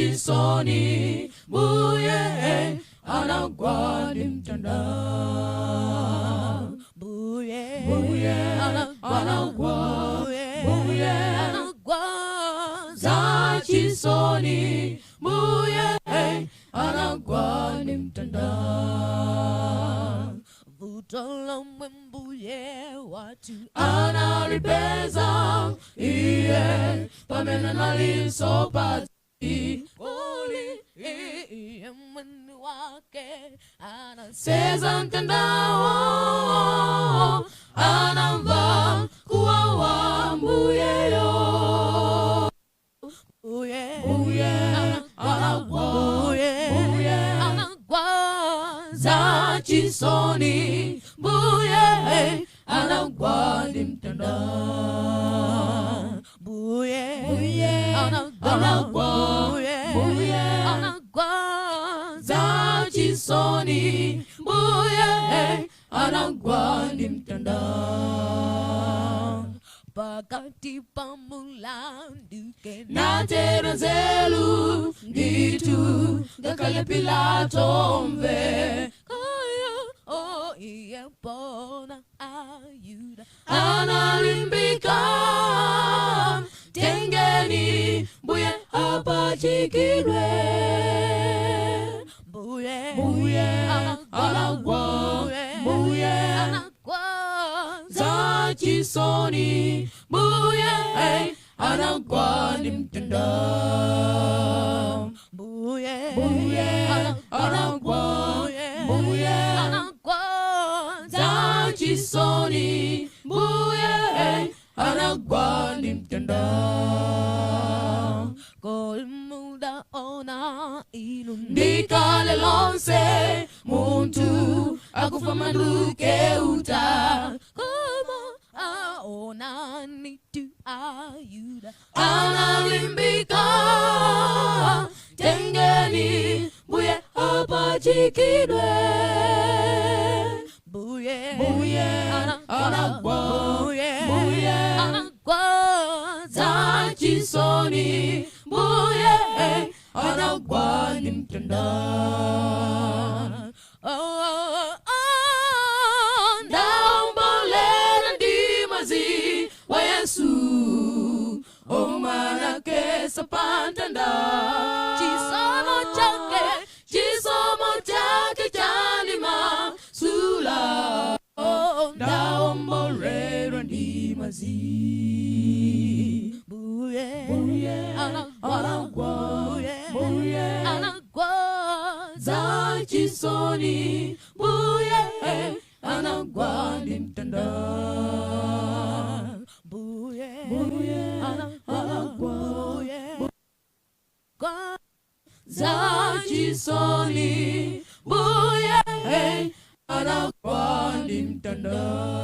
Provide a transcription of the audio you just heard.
Chisoni, Mbuye anagwa ndi mtanda. Mbuye Mbuye anagwa, Mbuye anagwa. Za chisoni, Mbuye anagwa ndi mtanda. Vuto lomwe Mbuye wathu analipeza iye pamene nalinso pati uli iye mwini wake seza mtandawo, anamva kuwawa Mbuyeyo. Mbuye Mbuye anagwa, Mbuye Mbuye anagwa. Za chisoni, Mbuye anagwa ndi mtanda. Mbuye Mbuye anagwa, anagwa, Mbuye Mbuye anagwa. Za chisoni, Mbuye anagwa ndi mtanda. Pakati pa mulandu Natero nzeru ndithu, ngakhale Pilato mve kaya oh iye pona Ayuda analimbika, tengeni Mbuye apachikidwe. Mbuye Mbuye anagwa, Mbuye anagwa. Za chisoni, Mbuye anagwa ndi mtanda. Mbuye Mbuye anagwa, Mbuye anagwa. Za chisoni, Mbuye anagwa ndi mtanda. Kodi mudaona inu Ndikale lonse munthu akufa manduke uta koma aonani tu Ayuda analimbika, tengeni Mbuye apachikidwe. Mbuye Mbuye anagwa, Mbuye Mbuye anagwa. Za chisoni, Mbuye anagwa ndi mtanda. Oh, oh, oh, Ndaombolera ndi mwazi wa Yesu omanakesa pamtanda. Chisomo chake, chisomo chake chandimasula. Oh, Ndaombolera ndi mwazi. Mbuye Mbuye anagwa, Mbuye anagwa. Za chisoni, Mbuye anagwa ndi mtanda. Mbuye Mbuye anagwa, Mbuye kwa za chisoni, Mbuye anagwa ndi mtanda.